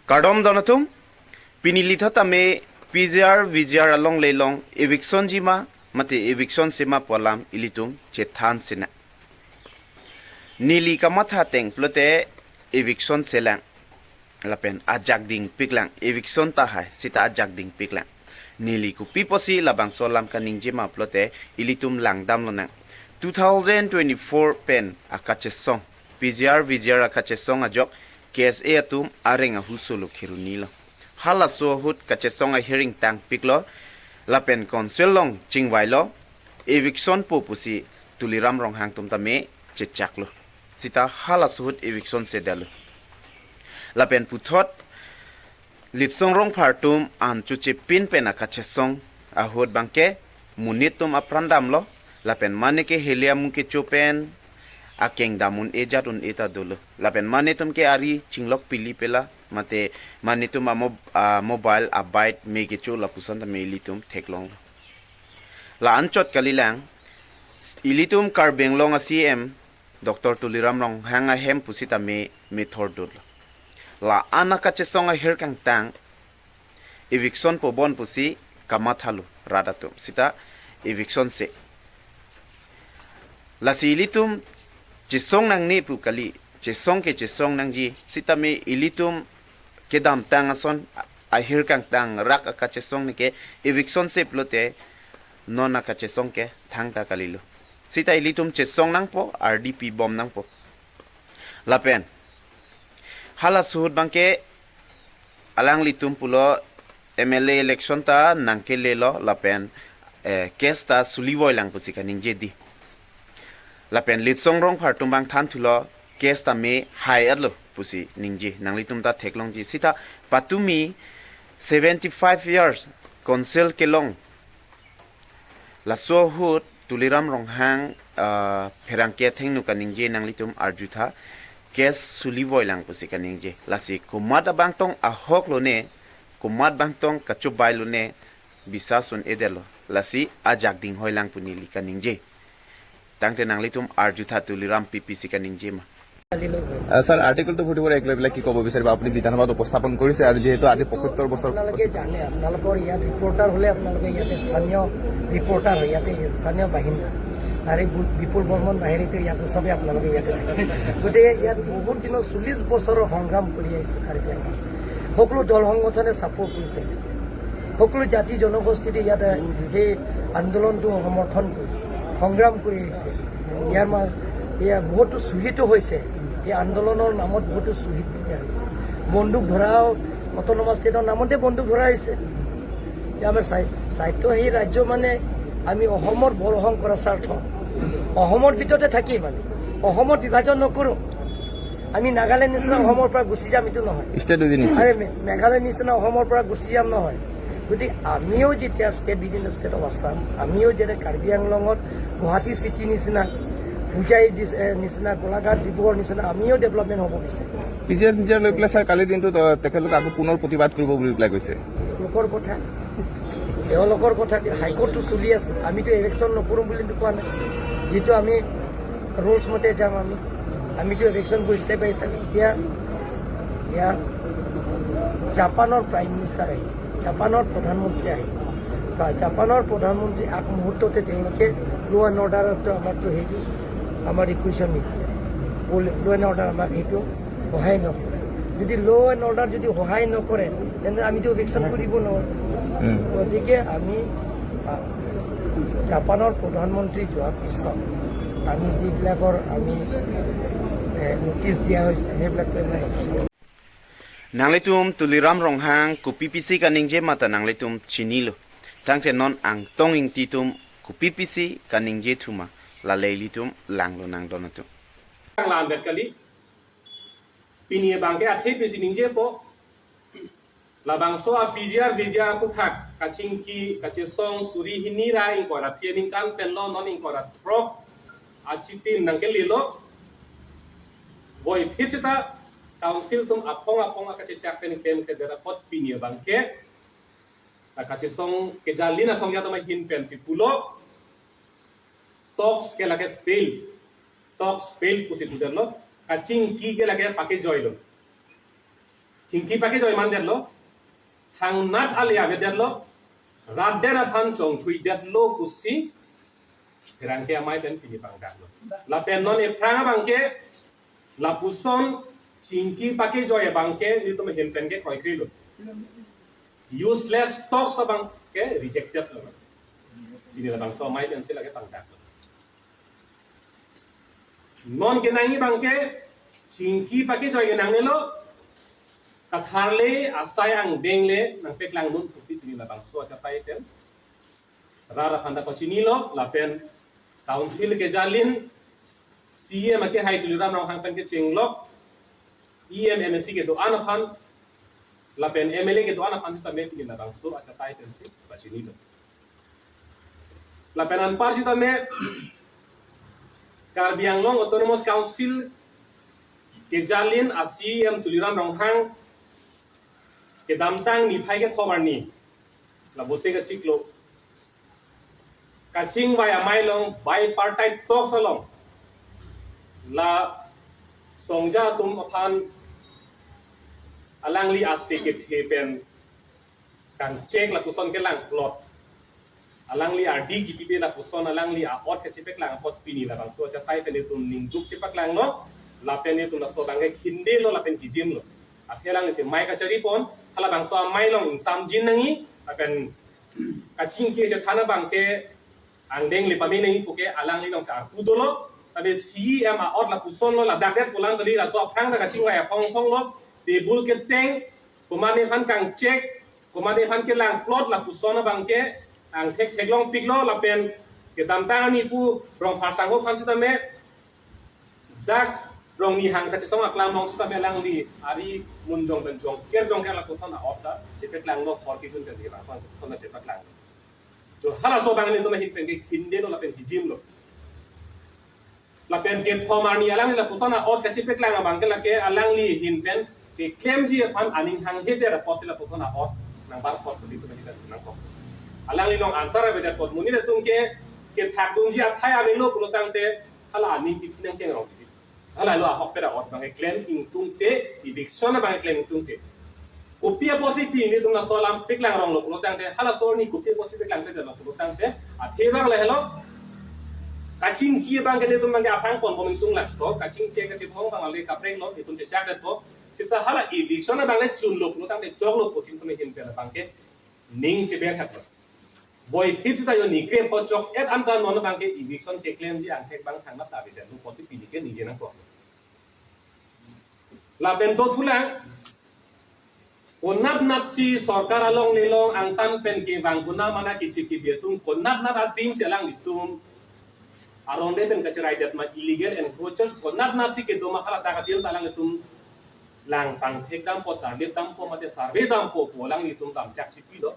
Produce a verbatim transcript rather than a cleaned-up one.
Kardom don atum, pini lithot tame P G R V G R along lelong eviction ji ma mate eviction se ma pu alam ilitum chethan sinang. Neli kamatha ateng pulote eviction selang lapen ajak dingpiklang, eviction tahai sita ajak dingpiklang. Neli kopi pusi labangso alam kaningje ma pulote ilitum langdam lonang. Two thousand twenty-four pen akachesong, P G R V G R akachesong ajok K S A atum areng ahuso lo, kheroni lo. Halaso ahut kachesong ahir ingtangpiklo lapen council along chingvailo, eviction po pusi Tuliram Ronghang atum tame chechaklo. Sita halaso ahut eviction sedetlo. Lapen puthot Litsong Rongphar atum an chuche pin pen akachesong ahut abangke monit atum apran damlo, lapen mane ke heli amu kecho pen akeng dam un-e jat un-e ta dolo. Lapen mane atum ke ari chinglok pili pela mate mane atum amo-, a mobile abike me kecho lapuson tame ilitum theklonglo. La anchot kalilang, ilitum Karbi Anglong a C M Doctor Tuliram Ronghang ahem pusitame methor dotlo. La-an akachesong ahir kangtang eviction pobom pusi kamathalo rat atum, sita eviction se. Lasi ilitum chesong nangne pu kali, chesong ke chesong nangji, sitame ilitum kedamtang ason ahir kangtang rak akachesong neke eviction se pulote non akachesong ke thangta kalilo. Sita ilitum chesong nangpo, ardi pibom nangpo. Lapen halaso ahut abangke alanglitum pulo M L A election ta nangkelelo lapen, eh, case ta sulivoilang pusi kaningje di. Lapen Litsong Rongphar atum abang thanthulo, case tame hai-etlo pusi ningje, nanglitum ta theklongji. Sita patumi seventy-five years council kelong, laso ahut Tuliram Ronghang, ah, pherangke athengno kaningje, nanglitum arjutha, case sulivoilang pusi kaningje. Lasi komat abangtong ahok lone, komat abangtong kachobai lone, bisas un-edetlo. Lasi ajak dinghoilang pu neli kaningje. Tangte nanglitum arjutha, Tuliram pi pusi kaningje ma. আহ, sir, article two forty four act লৈ পেলাই কি ক'ব বিচাৰিব? আপুনি বিধানসভাত উপস্থাপন কৰিছে আৰু যিহেতু আজি পঁসত্তৰ বছৰ আপোনালোকে জানে, আপোনালোকৰ ইয়াত ৰিপৰ্টাৰ হ'লে আপোনালোকে ইয়াতে স্থানীয় ৰিপৰ্টাৰ হয়, ইয়াতে স্থানীয় বাসিন্দা। তাৰে বি-, বিপুল বৰ্মন বাহিৰেতো ইয়াতে চবেই আপোনালোকে ইয়াতে থাকে। গতিকে ইয়াত বহুত দিনৰ চল্লিছ বছৰৰ সংগ্ৰাম কৰি আহিছে কাৰ্বি আংলং। সকলো দল সংগঠনে ছাপোৰ্ট কৰিছে ইয়াতে। সকলো জাতি জনগোষ্ঠীয়ে ইয়াতে সেই আন্দোলনটো সমৰ্থন কৰিছে, সংগ্ৰাম কৰি আহিছে। ইয়াৰ মা-, ইয়াৰ বহুতো শ্বহীদো হৈছে। এই আন্দোলনৰ নামত বহুতো শ্বহীদ দিয়া হৈছে। বন্দুক ধৰাও অট'নমাছ ষ্টেটৰ নামতে বন্দুক ধৰা হৈছে। এতিয়া আমাৰ স্বায়-, স্বায়ত্তশাসী ৰাজ্য মানে আমি অসমৰ বহল অসম কৰাৰ স্বাৰ্থ, অসমৰ ভিতৰতে থাকিম আমি, অসমত বিভাজন নকৰোঁ। আমি নাগালেণ্ড নিচিনা অসমৰ পৰা গুচি যাম, এইটো নহয়। State within state. আৰে মে-, মেঘালয় নিচিনা অসমৰ পৰা গুচি যাম নহয়। গতিকে আমিও যেতিয়া ষ্টেট, বিভিন্ন ষ্টেট অফ আছাম, আমিও যেনে কাৰ্বি আংলঙত গুৱাহাটী চিটি নিচিনা, হোজাই ডিচ-, এ, নিচিনা, গোলাঘাট, ডিব্ৰুগড় নিচিনা আমিও ডেভেলপমেণ্ট হ'ব বিচাৰিছোঁ। পি জি আৰ, ভি জি আৰ লৈ পেলাই ছাৰ কালিৰ দিনটোত, আহ, তেখেতলোকে আকৌ পুনৰ প্ৰতিবাদ কৰিব বুলি পেলাই কৈছে। লোকৰ কথা, তেওঁলোকৰ কথা, হাইকোৰ্টটো চলি আছে। আমিতো এভিকশ্যন নকৰোঁ বুলিতো কোৱা নাই। যিটো আমি ৰুলছ মতে যাম আমি, আমিতো এভিকশ্যন কৰি ষ্টেপ বাই ষ্টেপ। এতিয়া ইয়াত জাপানৰ প্ৰাইম মিনিষ্টাৰ আহিল, জাপানৰ প্ৰধানমন্ত্ৰী আহিল। বা জাপানৰ প্ৰধানমন্ত্ৰী আগমুহূৰ্ততে তেওঁলোকে ল' এণ্ড অৰ্ডাৰতো আমাকতো সেইটো, আমাৰ ৰিকুৱেশ্যন নিদিয়ে, ল' এণ্ড অৰ্ডাৰ আমাক সেইটো সহায় নকৰে। যদি ল' এণ্ড অৰ্ডাৰ যদি সহায় নকৰে, তেন্তে আমিতো এভিকশ্যন কৰিব নোৱাৰোঁ। উম। গতিকে আমি, আ, জাপানৰ প্ৰধানমন্ত্ৰী যোৱাৰ পিছত আমি যিবিলাকৰ আমি, এ, নটিচ দিয়া হৈছে, সেইবিলাকতো আমাৰ eviction. Nanglitum Tuliram Ronghang kopi pusi kaningje ma ta nanglitum chinilo. Tangte non Angtong Ingti atum kopi pusi kaningje thu ma, lale ilitum langlonang don atum. Langlang bet kali. Pini abangke athe pusi ningjepo. Labangso a P G R, V G R aphuthak kachingki, kachesong suri hini ra ingkoi ra phi aningkan penlo, non ingkoi ra throk achitim nangkelelo. Voiphit seta council atum aphong aphong akachechak pen pen kedet apot pini abangke ta kachesong kejalin asong ya tama hin pensi pulo. Talks ke lake fail. Talks fail pusi pudetlo. Kachingki ke lake pakejoilo. chingki pakejoi mandetlo, thangnat ale avedetlo, rat det aphan chongthuidetlo pusi pherangke amei pen pini pangdaklo. Lapen non ephrang abangke lapuson chingki pakejoi abangke nelitum ahin pen ke kroikrilo. Useless talks abangke rejected lo. Pini labangso amei pensi lake pangdaklo. Non kenangji abangke chingki pakejoi kenangnelo, katharle asai angdeng le nangpeklang non pusi pini labangso achatai pen rat aphan ta pachinilo, lapen council kejalin C E M akehai Tuliram Ronghang pen kechenglok E M M A C kedo-an aphan lapen M L A kedo-an aphan sitame pini labangso achatai pensi pachinilo. Lapen anpar sitame Karbi Anglong Autonomous Council kejalin a C E M Tuliram Ronghang kedamtang niphai kethom arni, la Bose kachiklo, kachingvai amei along bipartite talks along la songja atum aphan alangli ase kethe pen kangchek lapuson kelangplot, alangli ardi kipipe lapuson alangli a'ot kachepeklang apot pini labangso achatai pen itum ningduk chepaklanglo, lapen itum laso abangke khindelo lapen hijimlo. Athe alangli si amei kacharipon, halabangso amei along ingsamjin nangji, lapen kachingki kachethan abangke angdeng le pame nangji puke alangli alongsi arpu dolo. Tapi C E M a'ot lapusonlo, ladak det pulang kali, laso aphrang ta kachingvai aphong aphonglo, table keteng, komatne aphan kangchek, komatne aphan kelangplot lapuson abangke angthek theklongpiklo, lapen kedamtang arni pu Rongphar sangho aphan sitame dak Rongnihang kachesong aklam along sitame alangli ari munjong pen jongker jongker lapuson a'ot ta chepaklanglo, khor kejun pen di lapuson ta chepaklanglo. Jo halaso abang nelitum ahin pen ke khindelo lapen hijimlo. Lapen kethom arni alangli lapuson a'ot kachepeklang abangke lake alangli ahin pen keklemji aphan aning hanghedet apotsi lapuson a'ot nangbar apot pusi itum ahin pen nangkok. Alangli along answer avedet apot, monit atum ke kethakdunji athai avelo pulo tangte hala aning kithi nangchengrong kiti. Hala lo ahokpet a'ot abang keklem ingtungte, eviction abang keklem ingtungte. Kopi apotsi pini itum laso alam peklang ronglo pulo tangte, halaso arni kopi apotsi peklang peklo pulo tangte, athe abang lahelo, kachingki abangke nelitum abangke aphrang ponbom ingtung lang to, kachingchek kachebong abang ale kaprek lo, itum chechak det to, seta hala eviction abang le chunlo pulo tangte choklo pusi itum ahin pen abangke ning cheberhaplo. Boiphit seta yo ni krep po chok-et anta non abangke eviction keklemji angthek abang thangnat ta avedetlo pusi pini ke ningje nangkok. Lapen dothulang, konatnatsi sorkar along nelong angtan pen kevang konat mana kichi kibi atum, konatnat adim si alanglitum arong de pen kacherai det ma, illegal encroachers konatnatsi kedo ma, haladak adim ta alanglitum lang pangthek dampo, tarlip dampo, mate survey dampo pu alanglitum damchak si pilo.